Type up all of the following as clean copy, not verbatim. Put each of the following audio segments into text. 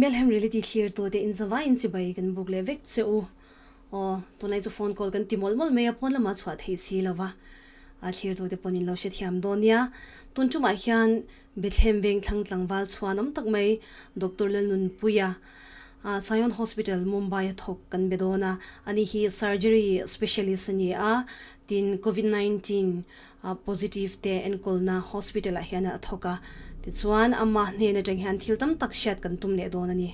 Melhem Reality thlir tute in zavai in chibai kan buk leh vek che u. Aw, tunlai chu phone call kan ti mawlh mawlh mai a, pawn lamah chhuah theih si lo va, a thlir tute pawn in lo hrethiam dawn nia. Tun tumah hian Bethlehem veng thlang tlangval chhuan awm tak mai Doctor Lalnunpuia, Sion Hospital, Mumbai a thawk kan be dawn a. Ani hi surgery specialist a ni a, tin Covid 19 positive te enkawlna hospital ah hian a thawk a. Tichuan amah hnen atang hian thil tam tak hriat kan tum leh dawn a ni.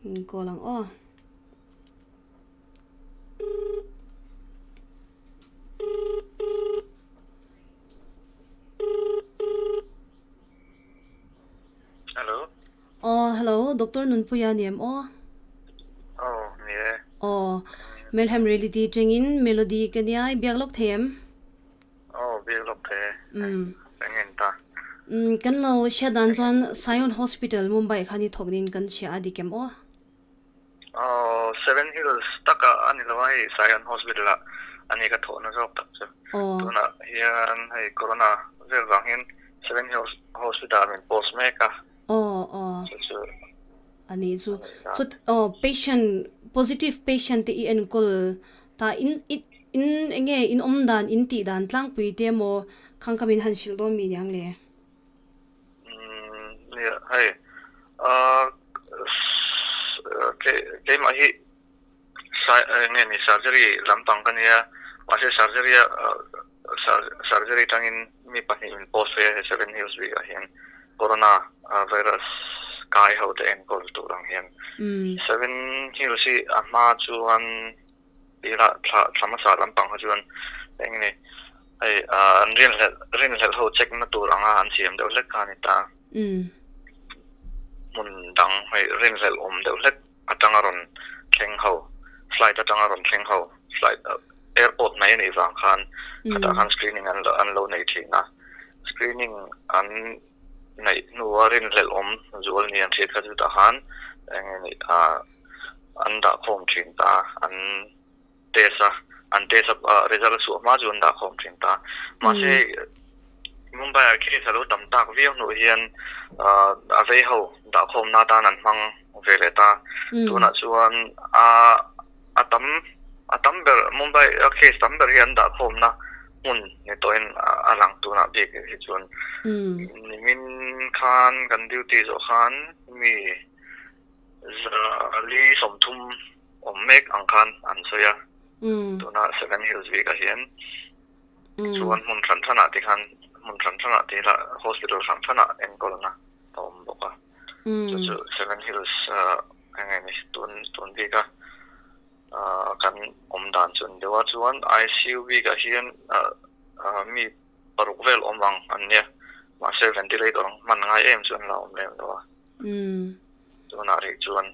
In call ang aw. Hello. Aw, hello, Doctor Nunpuia ni em aw? Aw, ni e. Aw, Melhem Reality tengin Melody ka nia, i biak lawk thei em? Aw, biak lawk thei e. Eng en ta? Kan lo hriat dan chuan Sion Hospital, Mumbai khan i thawk niin kan hria a, dik em aw? Aw, Seven Hills taka a ni lo a, hei Sion Hospital ah a ni ka thawhna zawk tak chu. Tunah hian hei Corona vel vang hian Seven Hills Hospital ah min post mek a. Aw, aw. Chu chu. A ni chu. Chu aw patient positive patient te i enkawl ta in in eng nge in awm dan in tih dan tlangpui te emaw khang kha min han hrilh dawn mi niang le? Umm nia hei ahh keimah hi sai nge ni surgery lampang ka nia mahse surgery a surgery tangin mi pahnih min post ve a he Seven Hills bik ah hian corona virus kai ho te enkawl tur ang hian Seven Hills hi a hma chuan Tirah thla thla hmasa lampang kha chuan eng nge hei an rinhlelh rinhlelh ho check na tur anga an siam deuh hlek kha a ni ta. Hmun dang hei rinhlelh awm deuh hlek atanga rawn thleng ho flight atanga rawn thleng ho flight airport mai a nih vang khan khatah khan screening an an lo nei thin a screening an neih hnua rinhlelh awm zual ni an hriat kha chutah khan eng nge ni ah an dah khawm thin ta, an test a, an test a result a chhuah hma chu an dah khawm thin ta. Mahse Mumbai ah case a lo tam tak viau hnuh hian a vei ho dah khawm na atan an hmang ve leh ta. Tunah chuan a a tam a tam ber Mumbai a case tam ber hi an dah khawm na hmun ni tawhin a lang tunah bik hi chuan nimin khan kan duty zawh khan mi Zali 30 awm mek ang khan an sawi a, tuna Seven Hills bikah hian chuan hmun hran hranah te khan hmun hran hranah te lah hospital hran hranah enkawlna a awm bawk a, chu chu Seven Hills eng nge ni tun tun bika kan awm dan chu a ni deuh a, chuan ICU bikah hian mi paruk vel awm ang an nia, mahse ventilator hman ngai em chu an la awm lem lo a. Tunah rih chuan.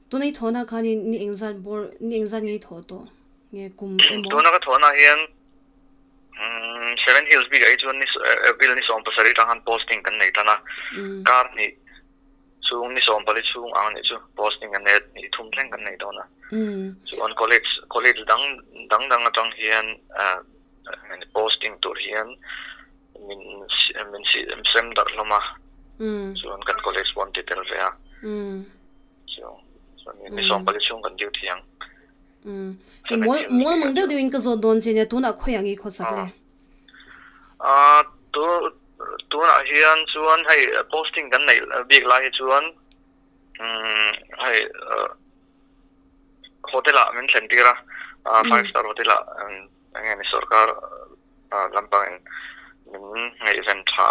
Tuna i thawhna khan in ni engzat bawr ni engzat nge i thawh tawh nge kum emaw? Tuna ka thawhna hian Seven Hills bikah hi chuan ni April ni 17 tang khan posting kan nei tan a, kar hnih chhung ni 14 chhung ang nih chu posting kan nei a, hnih thum thleng kan nei dawn a. Chuan college college dang dang dang atang hian posting tur hian min min sem darh hlawm a chuan kan college pawh an ti tel ve a chu chuan ni 14 chhung kan duty ang. Hei mual mual mang deuh deuh in ka zawt dawn che nia tunah khawiah nge i khawsak le? Tu tunah hian chuan hei posting kan neih bik lai hi chuan hei hotel ah min thlen tir a five star hotel ah eng nge ni sorkar lampangin min ngaihven tha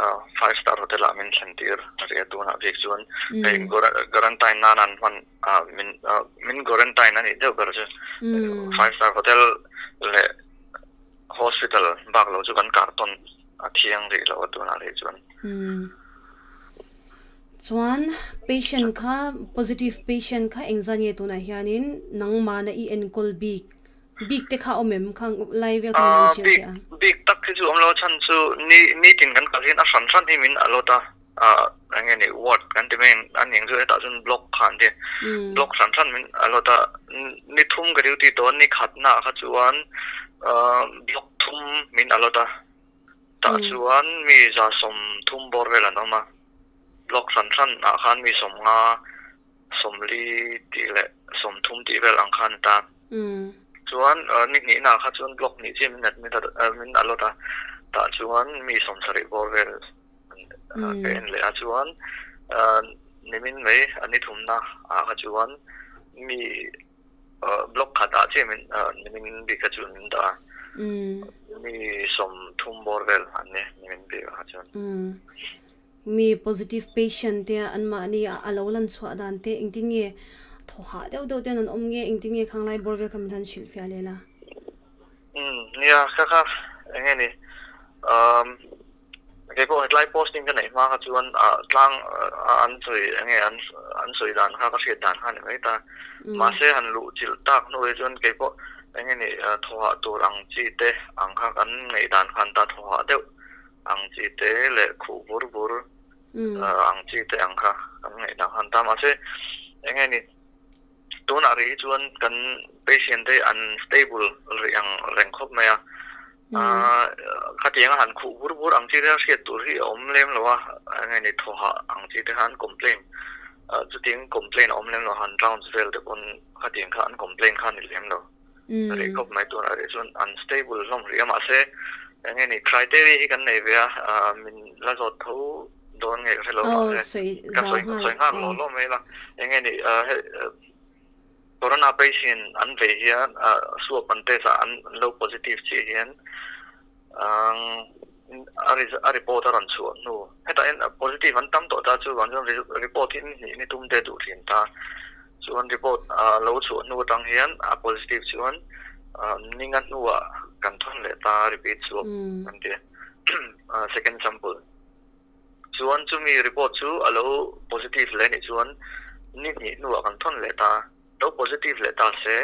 a five star hotel ah min thlen tir a ria tunah bik chuan hei quarantine nan an hman min min quarantine a nih deuh ber chu five star hotel leh hospital bak lo chu kan kartawn a thiang rih lo a tunah rih chuan. Chuan patient kha positive patient kha engzah nge tunah hianin nangmahna i enkawl bik bik te kha awm em khang lai vel kha min han hrilh teh ang. Bik tak hi chu awm lo chhan chu ni nitin kan kal hian a hran hran hi min alawt a eng nge ni ward kan ti mai a ning chu hetah chuan block kha an ti block hran hran min alawt a ni thum ka duty tawh ni khatna ah kha chuan block thum min alawt a. Tah chuan mi 30 bawr vel an awm a, block hran hran ah khan mi 50, 40 tih leh 30 tih vel ang khan a ta. Chuan ni hnihna ah kha chuan block hnih chiah min admit a, min allot a, tah chuan mi 70 bawr vel ka en leh a. Chuan nimin mai a ni thumna ah kha chuan mi block khat ah chiah min nimin bik kha chuan min dah a, mi 30 bawr vel an ni nimin bik ah kha chuan. Mi positive patient te anmahni a lo lan chhuah dan te engtin nge thaw hah deuh deuh ten an awm nge engtin nge khang lai bawr vel kha min han hrilh fiah leh la. Umm nia kha kha eng nge ni umm kei pawh hetlai posting ka neih hma kha chuan ah tlang an sawi eng nge an an sawi dan kha ka hriat dan kha a ni mai ta mahse han luh chilh tak hnu hi chuan kei pawh eng nge ni thaw hah tur ang chi te ang kha kan ngaih dan khan ta thaw hah deuh ang chi te leh khuh bur bur ang chi te ang kha kan ngaihdan khan ta mahse eng nge ni tunah rih hi chuan kan patient te an stable rih ang reng khawp mai a khatianga han khuh bur bur ang chi te hriat tur hi a awm lem lo a eng nge ni thaw hah ang chi te khan complain chutiang complain a awm lem lo han rounds vel te pawn khatiang kha an complain kha a ni lem lo. Rih khawp mai tunah rih chuan an stable hlawm rih a mahse eng nge ni criteria hi kan nei ve a min la zawt tho dawn nge ka hre lo mahse ka sawi sawi nghal lawh lawh mai la eng nge ni corona patient an vei hian swab an test a an lo positive chiah hian a report a rawn chhuah hnu hetah hian positive an tam tawh ta chuvang chuan report hi ni hnih ni tum te duh thin ta. Chuan report a lo chhuah hnu atang hian a positive chuan ninga hnuah kan thawn leh ta repeat swab kan ti a second sample. Chuan chumi report chu a lo positive leh nih chuan ni hnih hnuah kan thawn leh ta. Lo positive leh ta se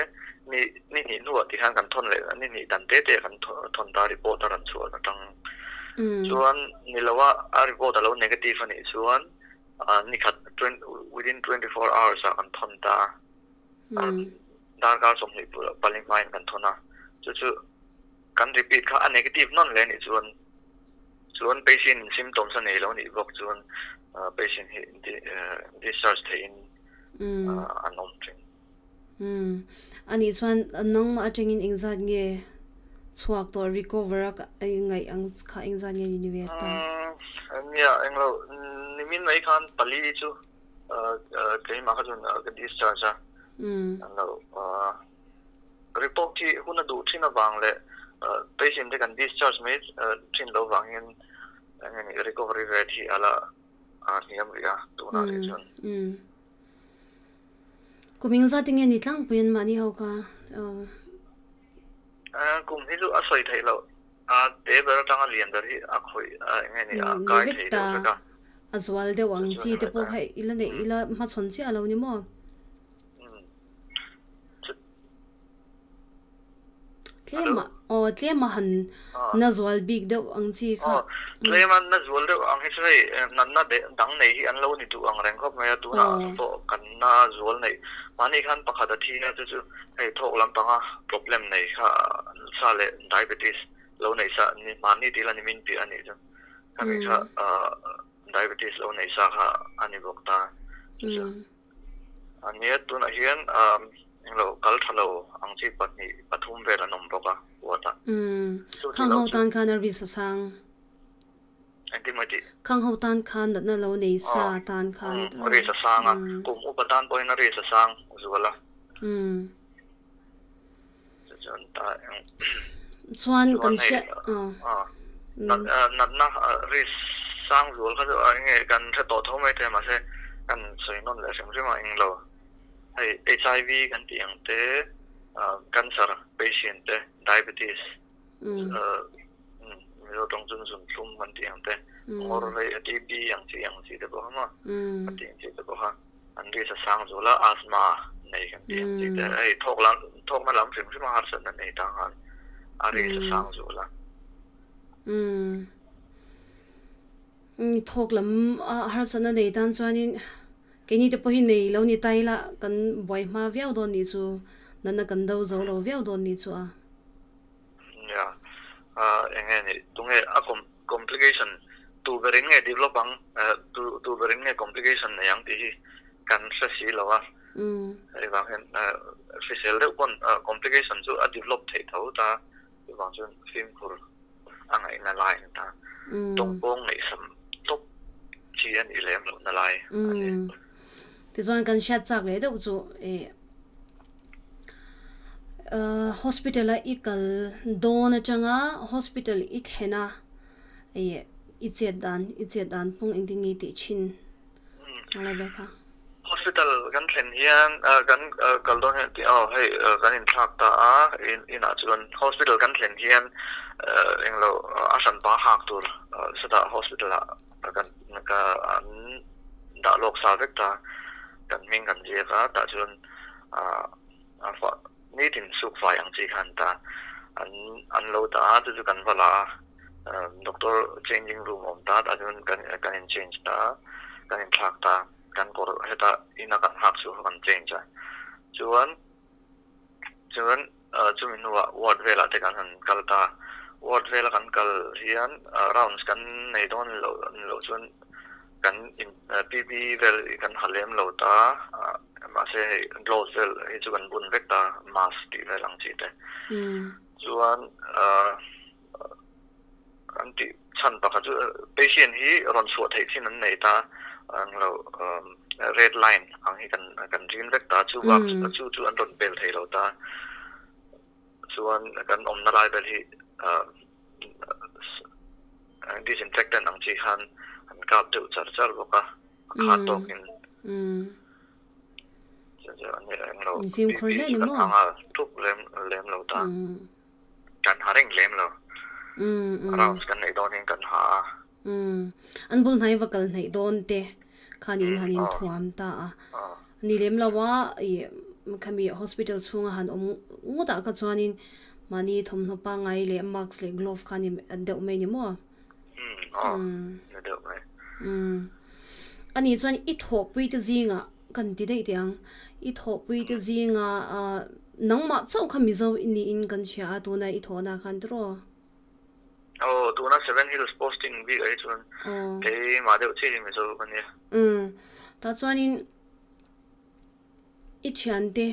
ni ni hnih hnuah ti khan kan thawn leh ni hnih dan te te kan thawn ta report a rawn chhuah atang. Chuan ni loa a report a lo negative a nih chuan Ni khat within 24 hours ah kan thawn ta a, darkar 24 hmain kan thawn a, chu chu kan repeat kha a negative nawn hle anih chuan chuan patient in symptoms a nei lo anih bawk chuan patient hi discharge theihin an awm thin. Anih chuan nangmah atangin engzat nge chhuak tawh recover a ngaih ang kha engzat nge ni ve ta? Nia englo nimin mai khan pali chu keimah kha chuan ka discharge a, englo report hi hun a duh thin avang leh patient te kan discharge mai thin lo vang hian enge recovery rate hi ala hniam rih a tunah rih chuan. Kum engzat enge ni tlangpui an mahni ho kha? Kum hi chu a sawi theih loh. A te ber atanga lian ber hi a khawih enge ni a kai thei deuh vek a. A zual deuh ang chi te pawh kha ila neih ila hmachhawn chiah lo ni maw? Tlema aw tlema han na zual bik deuh ang chi kha. Aw tlema na zual deuh ang hi chu hei natna dang nei hi an lo ni duh ang reng khawp mai a tunah pawh kan na zual neih mahni khan pakhat a thi a chu chu hei thawk lampanga problem nei kha sa leh diabetes lo nei sa ni mahni tih la ni min piah a nih chu khami kha diabetes lo nei sa kha a ni bawk ta chu chu. A nia, tunah hian englo kal tha lo ang chi pahnih pathum vel an awm bawk a, ward ah. Umm, Khang ho tan khan a risk a sang. Engtin maw i tih? Khang ho tan khan natna lo nei sa tan khan. Umm, risk a sang a, kum upa tan pawhin a risk a sang zual a. Umm. Chuan ta eng. Chuan kan hriat natna risk sang zual kha chu enge kan hre tawh tho mai thei mahse kan sawi nawn leh hrim hrim a englo hei HIV kan tih ang te cancer patient te diabetes Mizo tawng chuan zunthlum kan tih ang te ngawr rei TB ang chi ang chi te pawh kha maw a tih ang chi te pawh kha. An risk a sang zual a, asthma nei kan tih ang chi te, hei thawk lam thawkna lam hrim hrim a harsatna nei ta khan a risk a sang zual a. Umm. Thawk lam a harsatna nei tan chuanin keini te pawh hi nei lo ni ta ila kan buai hma viau dawn nih chu natna kan do zo lo viau dawn nih chu a. Nia, eng nge ni tunge a kawm. Complication tu berin nge develop ang, tu tu berin nge complication nei ang tih hi kan hre si lo a. Hei vang hian hrisel deuh pawn complication chu a develop theih tho ta, chuvang chuan fimkhur a ngaihna lai a ni ta. Tawngpawng ngaihsam tawp chi a nih lem lohna lai a ni. Tichuan kan hriat chak leh deuh chu ih hospital a i kal dawn atanga hospital i thlen a ih i chet dan i chet dan pawng engtin nge tih thin ang lai ber kha. Hospital kan thlen hian kan kal dawn hian tih aw hei kan inthlak ta a inah chuan hospital kan thlen hian englo a hranpa hak tur chutah hospital ah kan ka an dah lawk sa vek ta kan hming kan ziak a tah chuan ah a fa nitin suk fai ang chi khan ta an an lo dah a chu chu kan va la a doctor changing room a awm ta tah chuan kan kan in change ta a kan in thlak ta kan kawr heta ina kan hak chu kan change a chuan Chuan chumi hnuah ward velah te kan han kal ta. Ward vela kan kal hian rounds kan nei dawn loh loh chuan kan in PP vel kan ha lem lo ta. Mahse hei gloves vel hi chu kan bun vek ta, mask tih vel ang chi te. Chuan an tih chhan pakhat chu patient hi rawn chhuah theih chin an nei ta ang lo red line ang hi kan kan rin vek ta chu bak chu chu an rawn pel thei lo ta chuan kan awmna lai vel hi disinfectant ang chi khan an kap deuh char char bawk a a khat tawkin Fimkhur hle ni maw? Thup lem lem lo ta. Kan ha reng lem lo. Rounds kan neih dawn in kan ha a. An bul hnai va kal hnaih dawn te khan in han in thuam ta a. Ni lem lo a ih khami hospital chhunga han awm ngawt ah kha chuanin mahni thawmhnaw pangngai leh mask leh glove khan i deuh mai ni maw? Ni deuh mai. Ani chuan i thawhpui te zingah kan ti daih teh ang. I thawhpui te zingah nangmah chauh kha Mizo i niin kan hria a tuna i thawhna khan tiraw? Aw, tuna Seven Hills posting bik ah hi chuan keimah deuh chiah hi Mizo ka nia. Tah chuanin i thiante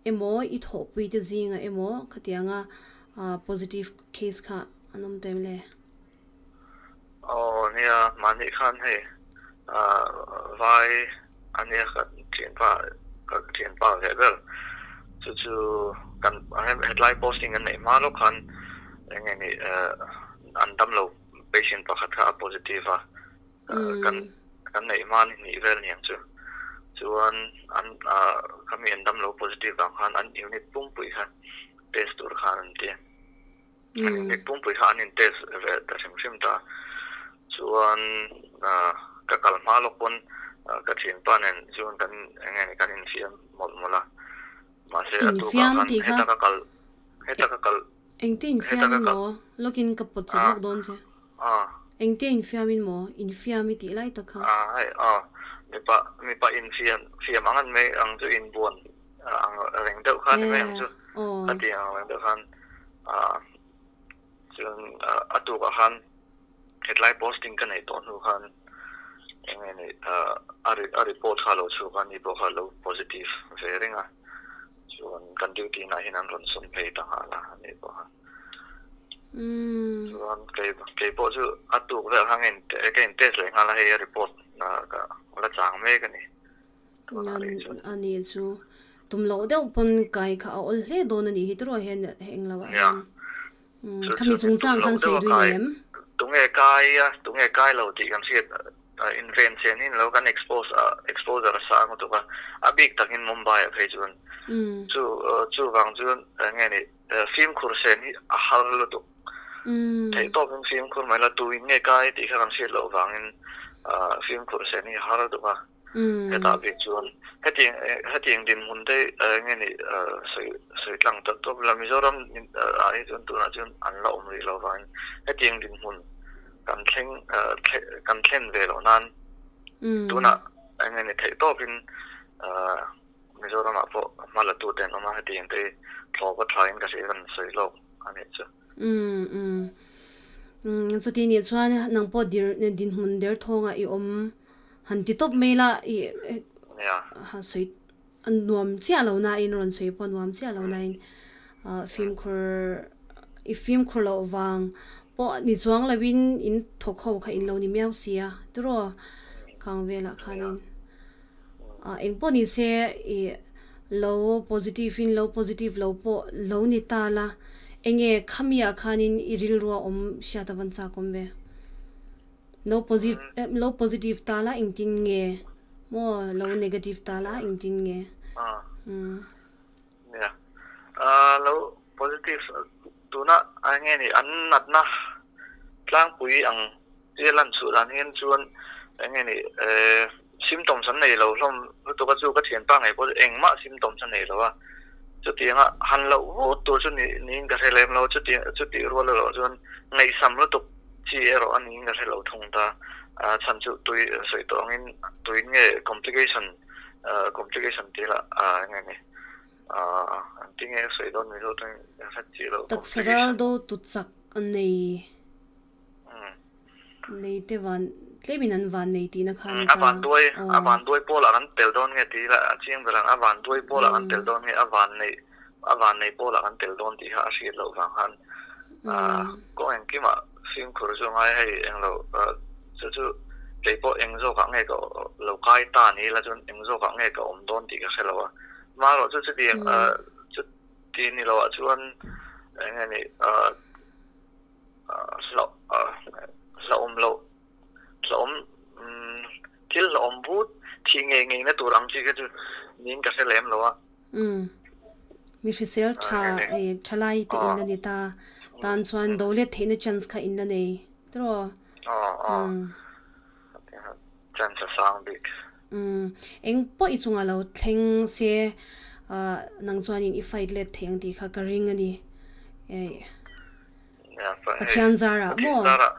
emaw i thawhpui te zingah emaw khatianga positive case kha an awm ta em le? Aw nia, mahni khan hei vai a nia ka thianpa ka thianpa ve ber chu chu kan hetlai posting an neih hma lawk khan eng nge ni an damlo patient pakhat kha a positive a kan kan neih hma ni hnih vel niang chu chuan an khami an damlo positive vang khan an unit pumpui kha test tur khan an ti a. An inhnek pumpui kha an in test ve ta hrim hrim ta. Chuan ka kal hma lawk pawn ka thianpa nen chuan kan eng nge ni kan infiam mawlh mawlh a. Mahse a tukah khan heta ka kal heta ka kal Engte infiamin maw? Lawkin ka pawt chat lawk dawn che. Engte infiamin maw? Infiam i tih lai tak kha. Hei aw mipa mipa infiam fiam ang an mai ang chu inbuan ang reng deuh kha ni mai ang chu. A ti ang reng deuh khan chuan a tukah khan hetlai posting ka neih tawh hnu khan eng nge ni a report kha a lo chhuak a, ni pawh kha a lo positive ve reng a, chuan kan duty nah hian an rawn sawm phei ta nghal a ni pawh kha. Chuan kei pawh chu a tuk vel khan ka in test leh nghal a, hei a report ka la chang mek a ni. A ni chu tum loh deuh pawn kai kha a awl hle dawn a nih hi tiraw hian eng lo ah hian khami chungchang khan sawi dui nei em? Tunge kai a tunge kai lo tih kan hriat inven chen in lo kan expose a exposure a sang lutuk a a bik takin Mumbai ah phei chuan chu chuvang chuan eng nge ni fimkhur sen hi a har lutuk theihtawpin fimkhur mai la tuin nge kai tih kha kan hriat loh vangin fimkhur sen hi a har lutuk a. Hetah bik chuan hetiang hetiang dinhmun te eng nge ni sawi sawi tlang tawp tawp la Mizoram ah hi chuan tunah chuan an la awm rih lo vangin hetiang dinhmun kan thleng kan thlen ve loh nan tunah eng nge ni theih tawpin Mizoramah pawh hma la tute an awm a hetiang te thlawp a thain ka hria kan sawi lawk a nih chu. Chuti nih chuan nang pawh dir dinhmun derthawngah i awm han ti tawp mai la i sawi nuam chiah lo nain rawn sawi pawh nuam chiah lo nain fimkhur i fimkhur loh vang pawh ni chuang loin in thawk ho kha in lo ni miau si a tiraw khang velah khanin engpawh ni se i Lo positive in lo positive lo pawh lo ni ta la, enge khami ah khanin i rilru a awm hriat a van chak awm ve. Lo lo positive ta la engtin nge maw lo negative ta la engtin nge. Nia lo positive tuna enge ni an natna tlangpui ang Tia lan chhuh dan hian chuan eng nge ni symptoms an nei lo hlawm lutuk a chu ka thianpa ngei pawh chu engmah symptoms a nei lo a, chutianga han loh vut tur chu ni niin ka hre lem lo, chuti chutih rual erawh chuan ngaihsam lutuk chi erawh a niin ka hre lo thung ta, a chhan chu tui sawi tawh angin tuin nge complication complication tih lah eng nge ni an ti nge sawi dawn ni zawk chuan ka hre chiah lo Taksa ral complication. do tu chak a nei. Nei te van tlemin an van nei tihna kha a ni ta. A van duai, a van duai pawlah kan tel dawn nge tih ila a chiang ber ang. A van duai pawlah kan tel dawn nge a van nei, a van nei pawlah kan tel dawn tih kha a hriat loh vang khan kawng engkimah fimkhur chu a ngai hei englo chu chu kei pawh eng zawkah nge ka lo kai ta ni ila chuan eng zawkah nge ka awm dawn tih ka hre lo a. Marawh chu chutiang chuti ni loah chuan eng nge ni hlauhawm loh hlauhawm thil hlauhawm vut thih ngei ngei na tur ang chi kha chu niin ka hre lem lo a. Umm mi hrisel tha thalai te in la ni ta tan chuan do let theihna chance kha in la nei tiraw. Aw aw chance a sang bik. Umm eng pawh i chungah lo thleng se nang chuanin i fight let thei ang tih kha ka ring a ni. Pathian zarah maw? Pathian zarah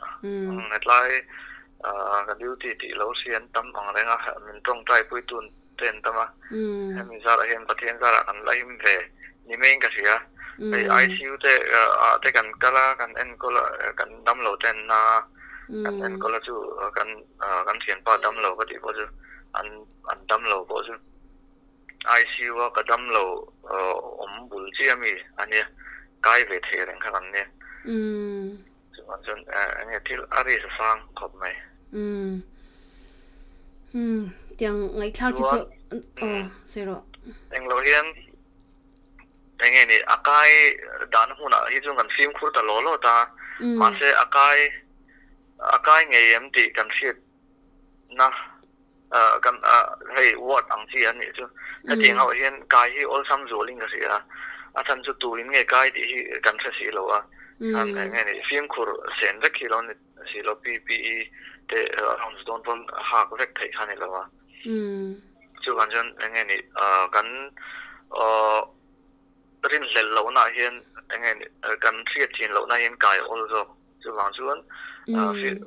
hetlai ka duty tih lo si an tam ang reng a, min tawngtai puitu te an tam a, hemi zarah hian Pathian zarah kan la him ve ni maiin ka hria. Hei ICU te ah te kan kal a, kan enkawl a, kan damlo te an na a, kan enkawl a chu kan kan thianpa damlo ka tih pawh chu an an damlo pawh chu ICU a ka damlo awm bul chiah ami a nia, kai ve thei reng kha kan nia. Chuvang chuan eng nge thil a risk a sang khawp mai. Umm. Umm tiang ngaihthlak hi chu aw sawi rawh. Englo hian eng nge ni a kai dahna hmunah hi chuan kan fimkhur ta law law ta a, mahse a kai a kai ngei em tih kan hriat na kan hei ward ang chi an nih chu hetiang ho hian kai hi awlsam zualin ka hria a, a chhan chu tuin nge kai tih hi kan hre si lo a, khan eng nge ni fimkhur sen vek hi lo ni si lo PPE te rounds dawn pawn hak vek theih kha ni lo a, chuvang chuan eng nge ni kan rinhlelh lohna hian eng nge ni kan hriat chin lohna hian kai awl zawk. Chuvang chuan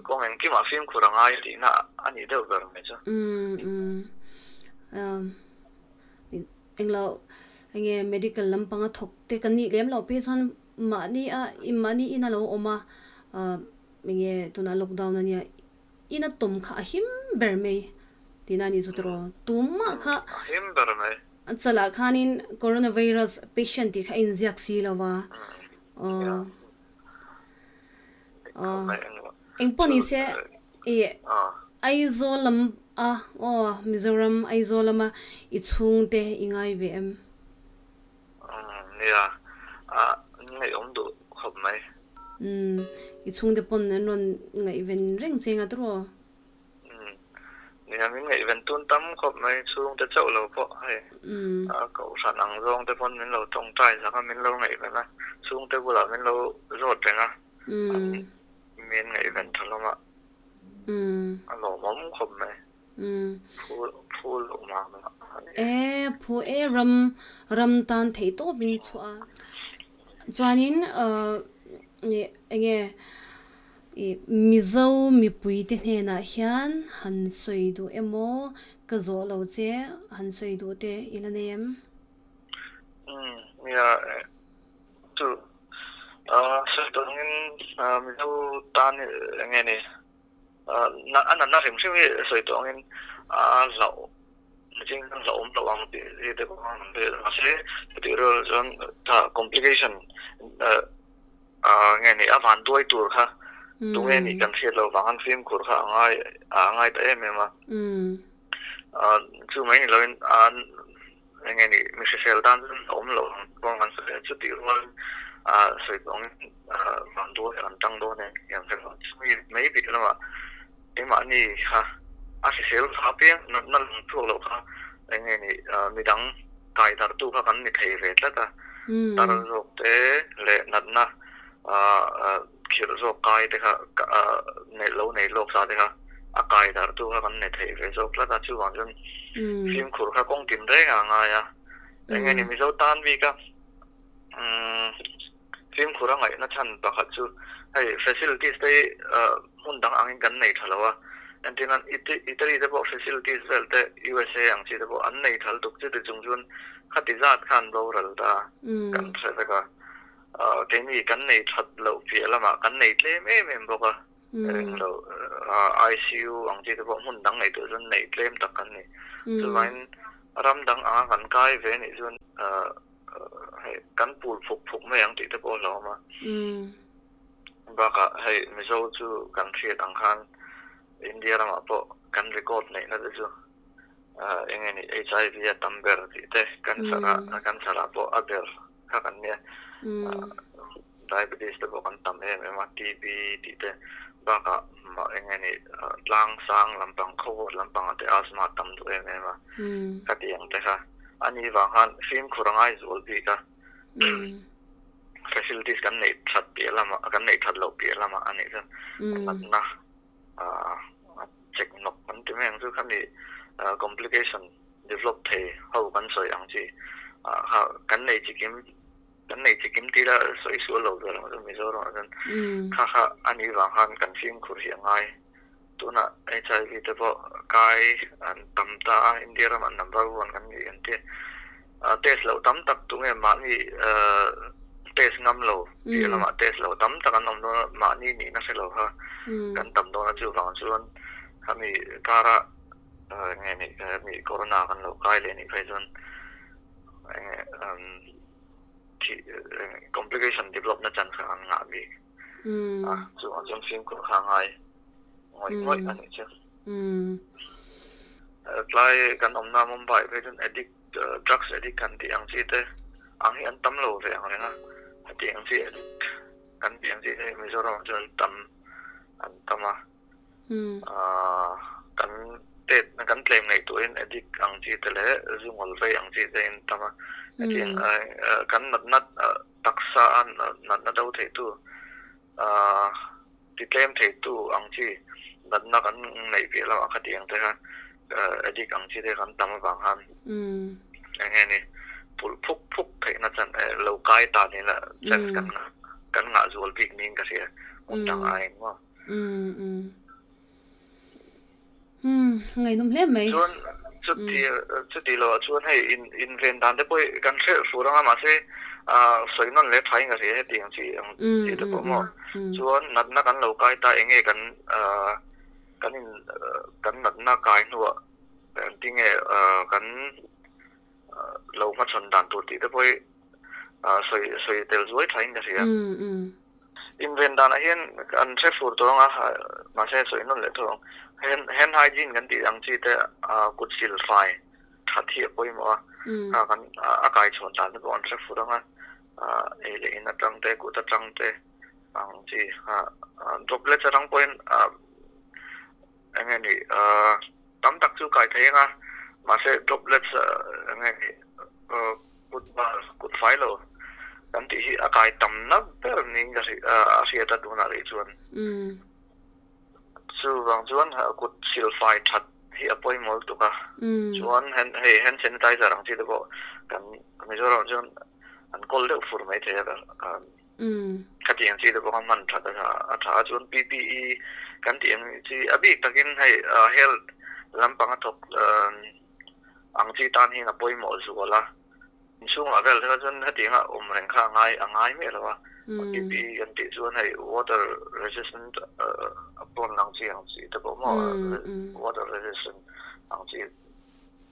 kawng engkimah fimkhur a ngai tihna a nih deuh ber mai chu. Englo enge medical lampanga thawk te kan nih lem loh phei chuan mahni a mahni in a lo awm a enge tunah lockdown a nia in a tawm kha a him ber mai tihna a nih chu tiraw tumah kha a him ber mai chalah khanin coronavirus patient tih kha a inziak si lo va aw. Engpawh ni se i Aizawl lam a aw Mizoram Aizawl lama i chhungte i ngai ve em? Nia, ngaihawm duh khawp mai. I chhungte pawn an rawn ngaihven reng che nga tawh. Nia, min ngaihven tun tam khawp mai, chhungte chauh lo pawh hei kohhran ang zawng te pawn min lo tawngtai zak a, min lo ngaihven a, chhungte bulah min lo zawt reng a, an min ngaihven tha hlawm a, a lawmawm khawp mai, phu phu loh mah mah a ni. E, phu e ram ram tan theih tawp in chhuah a, chuanin enge I Mizo mipuite hnenah hian han sawi duh emaw ka zawh lo che han sawi duh te i la nei em? Umm nia chu Sawi tawh angin Mizo tan eng nge ni a natna hrim hrim hi sawi tawh angin a hlauh mihring tan hlauhawm loh ang tih hi te pawh an hriat a mahse chutih rual chuan complication nge ni a vanduai tur kha tunge nih kan hriat loh vang an fimkhur kha a ngai a ngai ta em em a chu mai ni loin eng nge ni mi hrisel tan chuan a awm loh ang pawh an sawi a chutih rual sawi tawh angin vanduai an tang dawn em tih an hre lo chumi mai piah lamah keimahni kha a hrisel kha apiang natna lang chhuak loh kha eng nge ni midang kai darhtu kha kan ni thei ve tlat a, tar zawk te leh natna khirh zawk kai te kha lo nei lawk sa te kha a kai darhtu kha kan ni thei ve zawk tlat a, chuvang chuan fimkhur kha kawng tin reng a ngai a, eng nge ni Mizo tan bik a fimkhur a ngaihna chhan pakhat chu hei facilities te hi hmun dang angin kan nei tha lo a, entirnan Italy te pawh facilities vel te USA ang chi te pawh an nei tha lutuk chuti chung chuan khati zat kha an boral ta kan hre vek a, keini kan nei that loh piah lamah kan nei tlem em em bawk a, englo ICU ang chi te pawh hmun dang ngaihtuah chuan nei tlem tak kan ni, chuvangin ram dang anga kan kai ve anih chuan. Hei kan pul phuk phuk mai ang tih te pawh a hlauhawm a. Bakah hei Mizo chu kan hriat ang khan India ramah pawh kan record neihna te chu eng nge ni HIV a tam ber tih te cancer a cancer ah pawh a ber kha kan nia. Diabetes te pawh kan tam em em a TB tih te bakah eng nge ni tlang sang lampang khawvawt lampangah te asthma a tam duh em em a ka ti ang te kha ani vang khan fimkhur a ngai zual bik a facilities kan neih that piah lamah kan neih that loh piah lamah a nih chuan natna chek nawk kan ti mai ang chu khami complication develop thei ho kan sawi ang chi kha kan nei chikim. Kan nei chikim tih la sawi sual lo ber ang chu Mizoram ah chuan kha kha a nih vang khan kan fimkhur hi a ngai. Tunah HIV te pawh kai an tam ta a, India ramah number one kan ni an ti. Test loh tam tak tunge mahni test ngam lo tih lamah test loh tam tak an awm dawn a, mahni nihna hre lo kha kan tam dawn a chuvang chuan khami kara nge nih khami corona kan lo kai leh nih phei chuan Complication develop na chan kha an ngah bik a, chuvang chuan fimkhur kha a ngai ngawih ngawih a nih chu. Tlai kan awmna Mumbai phei chuan addict, drugs addict kan tih ang chi te ang hi an tam lo ve ang reng a, heti ang chi addict kan tih ang chi te hi Mizoram ah chuan tam an tam a. Kan tet kan tlem ngaihtuahin addict ang chi te leh zu ngawl vei ang chi te in tam a, hetiang kan natna taksa a natna do theitu ti tlem theitu ang chi natna kan neih piah lamah khatiang te kha addict ang chi te kan tam avang khan eng nge ni pulh phuk phuk theihna chan lo kai ta nila chance kan ngah kan ngah zual bik niin ka hria hmun dang aiin maw. Ngaihnawm hle mai. Chuan chuti chuti loh ah chuan hei in inven dan te pawh hi kan hrelh fur anga mahse sawi nawn leh thain ka hria hetiang chi ang tih te pawh maw. Chuan natna kan lo kai ta eng nge kan kan in kan natna kai hnuah engtinge kan lo hmachhawn dan tur tih te pawh hi sawi sawi tel zuai thain ka hria. Inven danah hian an hre fur tawh ang a, mahse sawi nawn leh tho ang. Hand hand hygiene kan tih ang chi te kut sil fai that hi a pawimawh a, kha kan a kai chhawn dan te pawh an hre fur ang a, ei leh in atang te kut atang te ang chi droplets atang pawhin eng nge ni tam tak chu kai thei ang a, mahse droplets eng nge ni kut bal kut fai lo kan tih hi a kai tam na ber niin ka a hriat a tunah rih chuan. Chuvang chuan kut sil fai that hi a pawimawh lutuk a, chuan hei hand sanitizer ang chi te pawh kan Mizoram chuan an kawl deuh fur mai thei a. Khatiang chi te pawh kha hman that a tha a, chuan PPE kan tih ang chi a bik takin hei health lampang a thawk ang chi tan hian a pawimawh zual a, inchhungah vel te kha chuan hetianga awm reng kha a ngai a ngai miah lo a, PPE kan tih chuan hei water resistant apron ang chi ang chi te pawh maw water resistant ang chi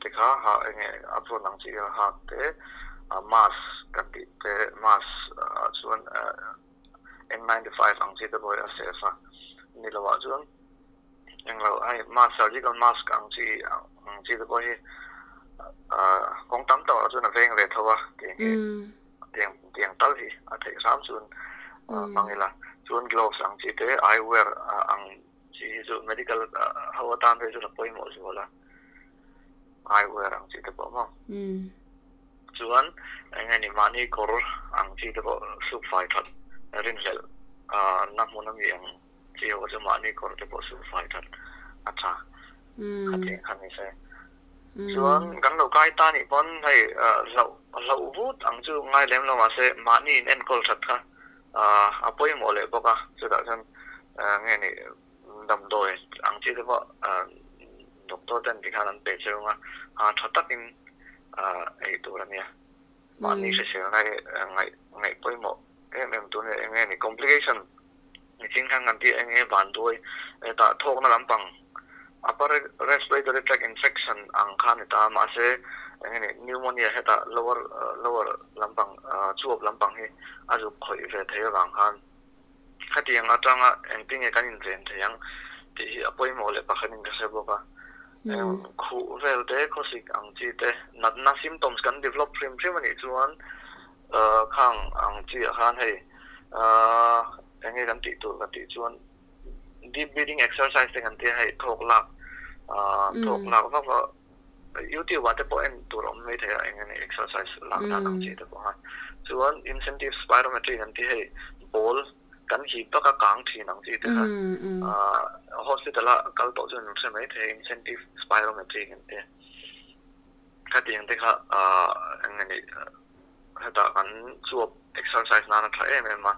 te kha ha enge apron ang chi kha hak te mask kan tih te mask ah chuan N95 ang chi te pawh hi a safe a ni lo ah chuan englo hei mask surgical mask ang chi ang chi te pawh hi kawng tam tak ah chuan a veng ve tho a tih hi. Tiang tiang tal hi a theih hram chuan hmang ila. Chuan gloves ang chi te, eye wear ang chi hi chu medical ho atan phei chuan a pawimawh zual a, eye wear ang chi te pawh maw. Chuan eng nge ni mahni kawr ang chi te pawh suk fai that rinhlelh na hmun ami ang chi ho chu mahni kawr te pawh suk fai that a tha khatiang kha ni se. Chuan kan lo kai ta nih pawn hei hlauh hlauh vut ang chu ngai lem lo mahse mahni in enkawl that kha a pawimawh leh bawk a, chutah chuan nge ni damdawi ang chi te pawh doctor ten tikhan an pe cheu ang a, tha takin ei tur a nia. Mahni hriselna hi ngaih ngaih pawimawh em em tur a nia, eng nge ni complication Niching khan kan tih eng nge vanduai hetah thawkna lampang upper respiratory tract infection ang kha a ni ta a, mahse eng nge ni pneumonia hetah lower lower lampang chuap lampang hi a zuk khawih ve thei avang khan khatiang atanga engtin nge kan inven thei ang tih hi a pawimawh leh pakhatin ka hre bawk a. Khuh vel te, khawsik ang chi te, natna symptoms kan develop hrim hrim a nih chuan Khang ang chi ah khan hei eng nge kan tih tur kan tih chuan deep breathing exercise te kan tia hei thawk lak thawk lak vak vak youtube ah te pawh en tur a awm mai thei a eng nge exercise lak dan ang chi te pawh khan chuan incentive spirometry kan ti hei ball kan hip vak a kang thin ang chi te kha hospital a kal tawh chuan an hre mai thei incentive spirometry kan tia. Khatiang te kha eng nge ni hetah kan chuap exercise nan a tha em em a,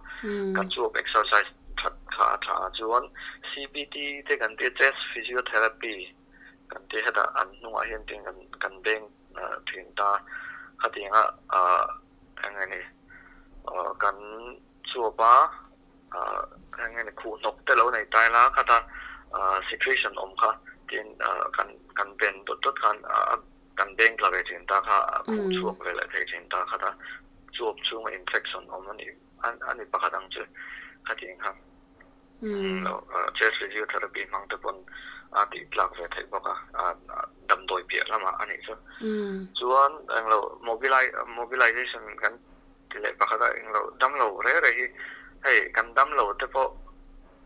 kan chuap exercise that kha a tha a, chuan CPT te kan tia chest physiotherapy kan tia hetah an hnungah hian tin kan kan beng thin ta, khatianga eng nge ni kan chuap a eng nge ni khuh hnawk te lo nei ta ila khata secretion awm kha tin kan kan ben dawt dawt khan kan beng tla ve thin ta kha a khuh chhuak ve leh thei thin ta khata chuap chhunga infection awm a nih a ni pakhat ang chu khatiang kha lo chest physiotherapy hmang te pawn a tih tlak ve theih bawk a damdawi piah lamah a nih chu chuan englo mobilization kan Ti leh pakhat a englo damlo reh reh hi hei kan damlo te pawh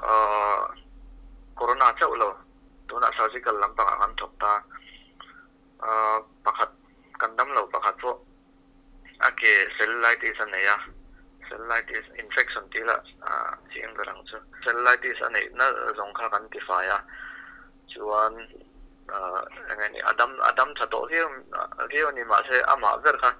ahh corona chauh lo tunah surgical lampang ah kan thawk ta ahh pakhat kan damlo pakhat pawh a ke cellulitis a nei a cellulitis infection tih lah ahh chiang ber ang chu cellulitis a neih na zawng kha kan ti fai a chuan ahh eng nge ni a dam a dam tha tawh viau viau a ni mahse amah ber kha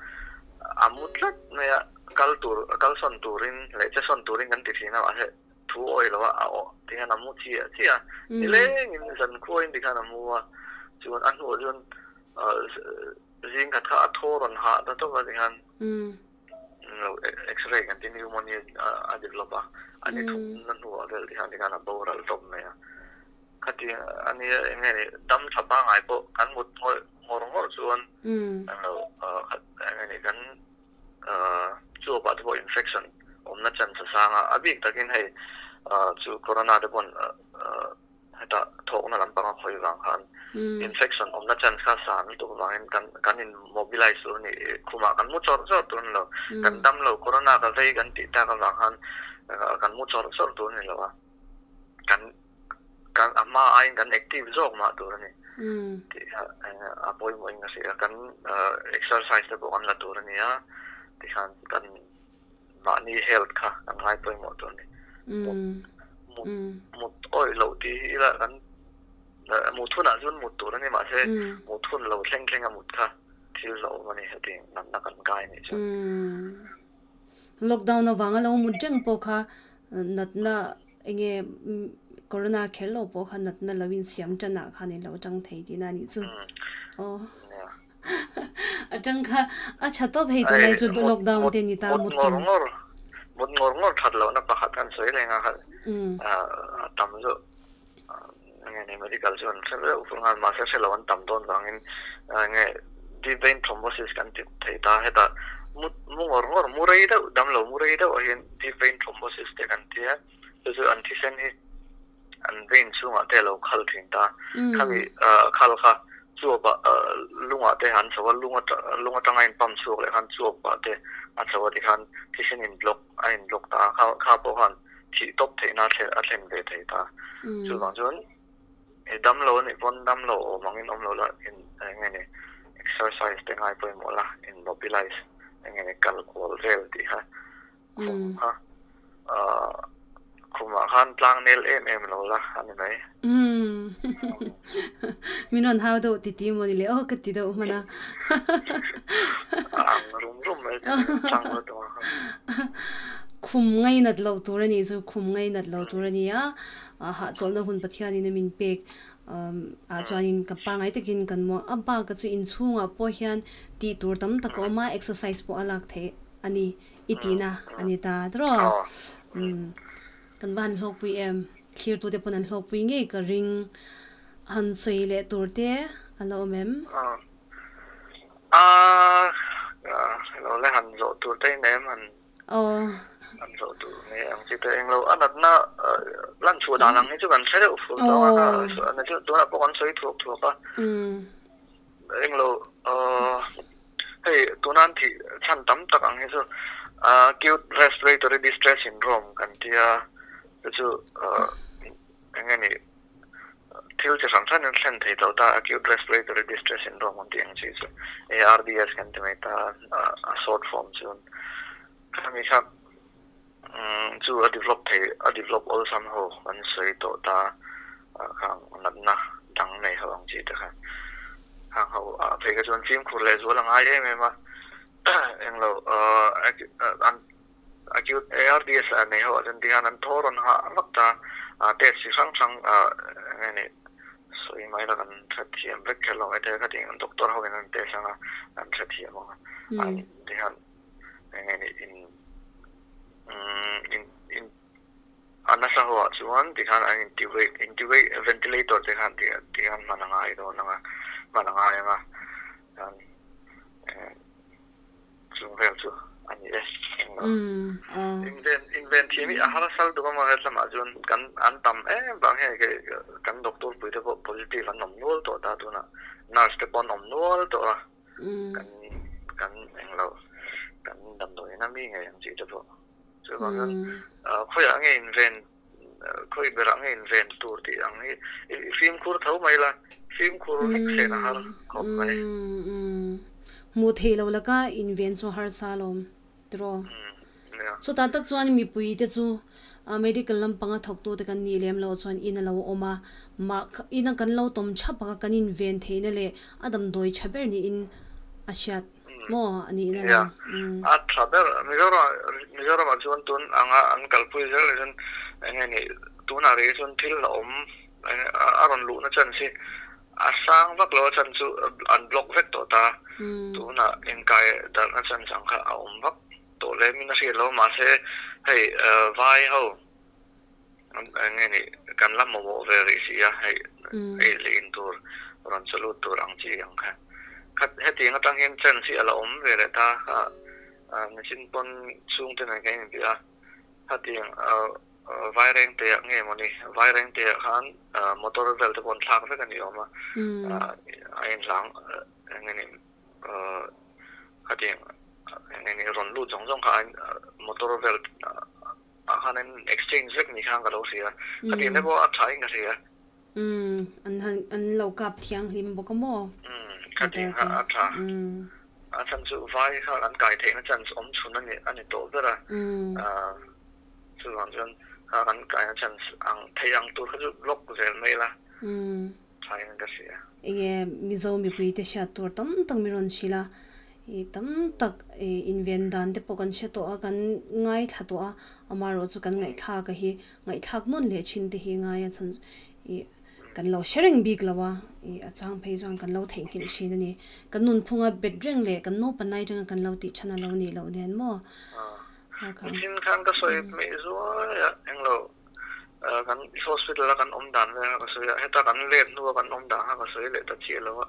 a mu tlat mai a kal tur kal sawn turin leh che sawn turin kan ti thin a mahse thu awih lo a a awh ti hian a mu chiah chiah a nilengin zankhuain ti khan a mu a chuan a hnuah chuan ahh zing khat kha a thaw rawn hah ta tawp a ti khan lo x-ray kan ti pneumonia a develop a a ni thum na hnuah vel ti khan ti khan a boral tawp mai a. Khatiang a nia eng nge ni dam tha pangngai pawh kan mut ngawih ngawr ngawr chuan an lo eng nge ni kan chuap ah te pawh infection awmna chance a sang a, a bik takin hei chu corona te pawn heta thawkna lampang a khawi vang khan infection awmna chance kha san lutuk vangin kan kan in mobilize tur a ni khumah kan mu chawrh chawrh tur a ni lo, kan dam lo corona ka vei kan tih tak avang khan kan mu chawrh chawrh tur a ni lo a. Kan kan a hma aiin kan active zawk mah tur a ni tih kha a pawimawhin ka hria. Kan exercise te pawh kan la tur a ni a, tikhan kan mahni health kha kan ngai pawimawh tur a ni. Mut mut mut awih loh tih hi ila kan mut hunah chuan mut tur a ni mahse mut hun lo thleng thleng a mut kha thil hlauhawm a ni heti natna kan kai a nih chuan. Lockdown avanga lo mut reng pawh kha natna enge corona kher lo pawh kha natna lo insiam tan ah khan i lo tang thei tihna a nih chu. Aw a tang kha a tha tawp hei tunlai chu lockdown te ni ta mut ngawr ngawr. Mut ngawr ngawr that lohna pakhat kan sawi reng a kha a tam chu nge ni medical chu an hre deuh fur nghal mahse hre lo an tam dawn vangin nge deep vein thrombosis kan ti thei ta hetah mu mu ngawr ngawr mu rei deuh dam lo mu rei deuh ah hian deep vein thrombosis te kan ti a chu chu an thisen hi an vein chhungah te a lo khal thin ta khami khal kha chuap ah lungah te an chho a lung lung atanga in pump chhuak leh khan chuap ah te a chho a tikhan thisen in block a in block ta a kha pawh khan thih tawp theihna a thlen a thlen ve thei ta chuvang chuan i dam lo anih pawn dam lo awm angin awm lo la in eng nge ni exercise te ngai pawimawh la in mobilize eng nge ni kal kual vel tih kha Khum kha khumah khan tlang nel em em lo la a ni mai. Min rawn hau deuh ti ti maw ni le aw ka ti deuh hman a. A ang rum rum mai tlang lo tum a kha. Khum ngainat loh tur a nih chu khum ngainat loh tur a ni a, hahchawlhna hun Pathianin a min pek ah chuanin ka pangai takin kan muang a, bak chu inchhungah pawh hian tih tur tam tak a awm a, exercise pawh a lak theih a ni. I tihna a ni ta tawh. Kan va han hlawkpui em? Thlirtute pawn an hlawkpui ngei ka ring. Han sawi leh tur te a la awm em? A lo le han zawh tur te in em han han zawh tur nge ang chi te englo a natna lan chhuah dan ang hi chu kan hre deuh fur tawh a na chu tunah pawh kan sawi thuak thuak a englo Hei tuna an thih chhan tam tak ang hi chu acute respiratory distress syndrome kan tia chu chu eng nge ni thil chi hrang hrang in thlen thei tawh ta acute respiratory distress syndrome kan tih ang chi chu ARDS kan ti mai ta a short form chuan khami kha chu a develop thei a develop awlsam ho kan sawi tawh ta khang natna dang nei ho ang chi te kha khang ho ah phei kha chuan fimkhur leh zual a ngai em em a englo an acute ARDS ah nei ho ah chuan tikhan an thaw rawn hah vak ta test chi hrang hrang eng nge ni sawi mai la kan hrethiam vek kher lo mai te kha ting doctor ho in an test anga an hrethiam ang a tikhan eng nge ni in in in a nasa ho ah chuan tikhan an intubate intubate ventilator te khan ti tikhan hman a ngai dawn ang a hman a ngai ang a chuan chung vel chu a ni e englo inven inven thiam hi a harsal duh a maw lamah chuan kan an tam em vang hian kei kan doctor pui te pawh positive an awm nual tawh ta tunah nurse te pawh an awm nual tawh a. Kan kan englo kan damdawiin a mi ngei ang tih te pawh chuvang chuan khawiah nge inven khawi berah nge inven tur tih ang hi i fimkhur tho mai la fimkhur vek sen a har khawp mai. Hmuh theih lo laka inven chu harsa alawm tiraw. Chutah tak chuan mipui te chu medical lampanga thawktute kan nih lem loh chuan in a lo awm a, mah ina kan lo tawm thap a kan inven theihna leh a damdawi tha ber niin a hriat maw a nihna lo. A tha ber Mizoram Mizoramah chuan tun anga an kalpui zel leh chuan eng nge ni tunah rih hi chuan thil a awm a rawn luhna chance hi A sang vak lo a chan chu an block vek tawh ta. Tunah inkai darhna chance ang kha a awm vak tawh hle min a hriat lo mahse hei vai ho eng nge ni kan la mamawh ve rih si a hei ei leh in tur rawn chaw lut tur ang chi ang kha khat hetiang atang hian chance hi a la awm ve leh ta kha machine pawn chhungte nen kan inbia a hetiang Vairengte ah nge mawni, Vairengte ah khan motor vel te pawh an thlak vek a ni awm a, a inhlang eng nge ni khatiang eng nge ni rawn lut zawng zawng kha motor vel ah khan an exchange vek ni khan ka lo hria, khatiang te pawh a tha in ka hria. An han an lo kap thianghlim bawk a maw? Khatiang kha a tha. A chhan chu vai kha an kai theihna chance awm chhun a ni a ni tawh ber a. Chuvang chuan kha kan kaina chance ang thei ang tur kha chu block zel mai la tha in ka hria. Enge Mizo mipui te hriat tur tam tak mi rawn hrilh a, i tam tak i inven dan te pawh kan hre tawh a, kan ngaithla tawh a, amaherawh chu kan ngaihthlak a hi ngaihthlak nawn leh thin te hi ngai a chhan i kan lo hre reng bik lo a, i a chang phei chuan kan lo theihnghilh thin a ni. Kan nunphunga bet reng leh kan naupan lai atanga kan lo tih than a lo nih loh nen maw. Nichin khan ka sawi hmeh zuai a, englo kan hospital a kan awm dan vel kha ka sawi a, heta kan let hnua kan awm dan kha ka sawi leh ta chiah lo a.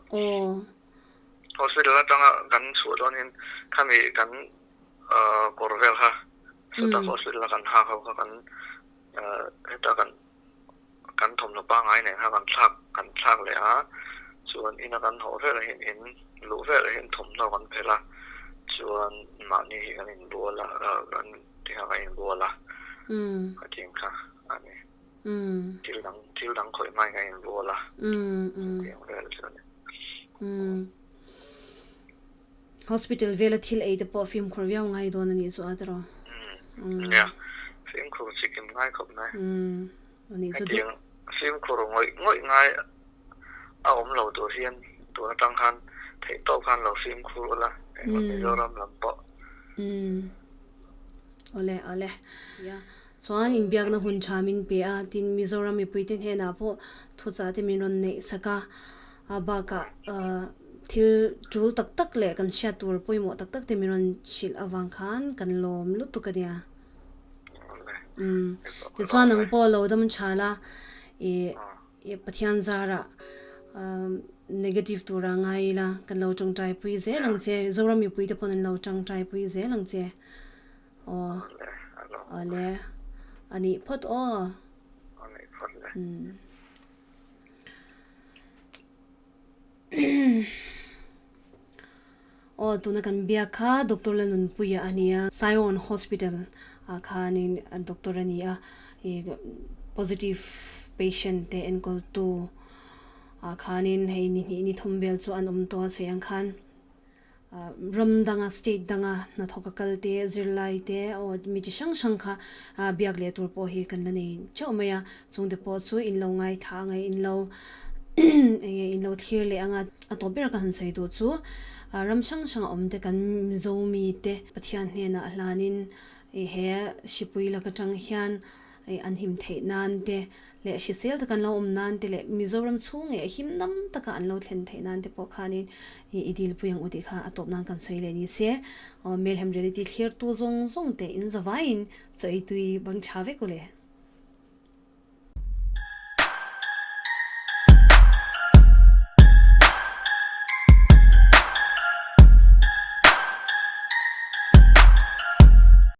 Hospital atanga kan chhuah dawn in khami kan kawr vel kha sawta hospital a kan hak ho kha kan heta kan kan thawmhnaw pangngai nen kha kan thlak kan thlak leh a, chuan ina kan haw velah hian in luh velah hian thawmhnaw kan phelh a, chuan mahni hi kan inbual a, kan ti kha kan inbual a, khatiang kha a ni. Thil dang thil dang khawih hmain kan inbual a, chutiang vel chu a ni. Hospital vela thil ei te pawh fimkhur viau ngai dawn a nih chu a tiraw? Nia, fimkhur chikim ngai khawp mai. Hetiang fimkhur ngawih ngawih ngai a awm lo tur hian tun atang khan theihtawp khan lo fimkhur ula, engemaw Mizoram lam pawh. Awle awle. Chuan inbiakna hun tha min pe a, tin Mizoram mipuite hnenah pawh thuchah te min rawn neih sak a, a bakah thil tul tak tak leh kan hriat tur pawimawh tak tak te min rawn hrilh avang khan kan lawm lutuk a nia. Umm tichuan nang pawh lo dam tha la ih Pathian zarah negative tura ngai ila kan lo tawngtai pui zel ang che, Zoram mipuite pawn an lo tawngtai pui zel ang che. Aw awle a nih phawt aw. A nih phawt le. Aw tuna kan biak kha Doctor Lalnunpuia a nia Sion Hospital ah khanin doctor a ni a ih positive patient te enkawl tu ah khanin hei ni hnih ni thum vel chu an awm tawh a sawi ang khan. Ram danga state danga hnathawk a kal te, zirlai te aw mi chi hrang hrang kha biak leh tur pawh hi kan la nei teuh mai a, chungte pawh chu in lo ngaithla anga in lo enge in lo thlir leh anga a tawp ber ka han sawi duh chu ram hrang hrang a awm te kan Mizo mi te Pathian hnenah hlanin he hripui lak atang hian an him theih nan te leh hrisel taka an lo awm nan te leh Mizoram chhung leh him dam taka an lo thlen theih nan te pawh khanin i dilpui ang u tih kha a tawp nan kan sawi leh ni se. Aw Melhem Reality thlir tu zawng zawng te in zavaiin chaw ei tui bang tha vek u le.